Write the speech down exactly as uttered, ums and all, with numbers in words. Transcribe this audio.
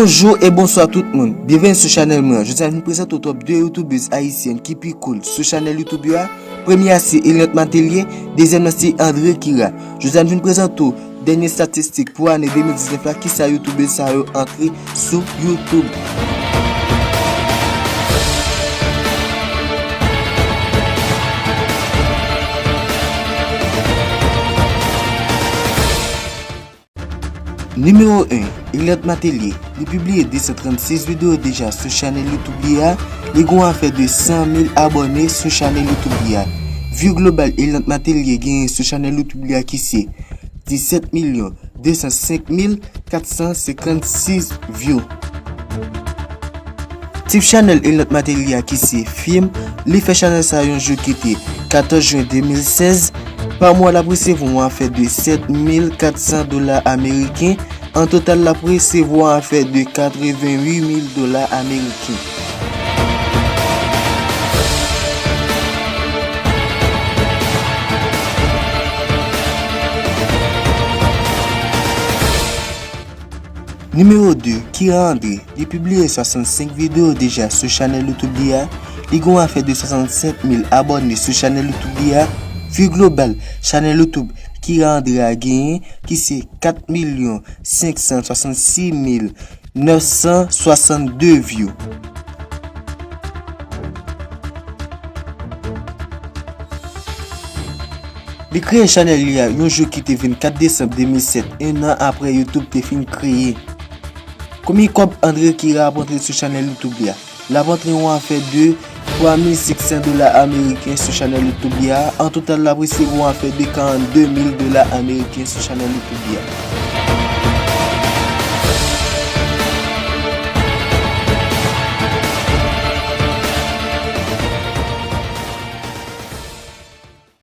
Bonjou e bonswa tout moun. Byenveni sou chanèl mwen an. Jodi a, m vin prezante w top de youtubèz ayisyèn ki pi cool sou chanèl YouTube yo a. Premye a se Eliante Matelier, dezyèm nan se André Kira. Jodi a, m vin prezante w dènye estatistik pou ane de mil diznèf la, kisa youtubèz sa yo antre sou YouTube. Nimewo en, Eliante Matelier. Li pibliye de san trannsis videyo deja sou chanèl YouTube li a. Li gen yon afè de san mil abòne sou chanèl YouTube li a. View global Eliante Matelier genyen sou chanèl YouTube li a ki se disèt milyon de san senk mil kat san senkannsis view. Tip chanèl Eliante Matelier a ki se fim, li fè chanèl sa yon jou ki te katòz jen de mil sèz. Pa mwa, l ap resevwa yon afè de sèt mil kat san dola ameriken. An total, l ap resevwa yon afè de katreventuit mil dola ameriken. Nimewo de, Kira André. Li pibliye swasannsenk videyo deja sou chanèl YouTube li a. Li gen yon afè de swasannsenk mil abòne sou chanèl YouTube li a. View global chanèl YouTube Kira André a genyen ki se kat milyon senk san swasannsis mil nèf san swasannde view. Li kreye chanèl li a yon jou ki te vennkat desanm de mil sèt, en an apre YouTube te fin kreye. Konbyen kòb André Kira ap antre sou chanèl YouTube li a? L ap antre yon afè de twa mil senk san dola ameriken sou chanèl YouTube li a. An total, l ap resevwa yon afè de karannde mil dola ameriken sou chanèl YouTube li a.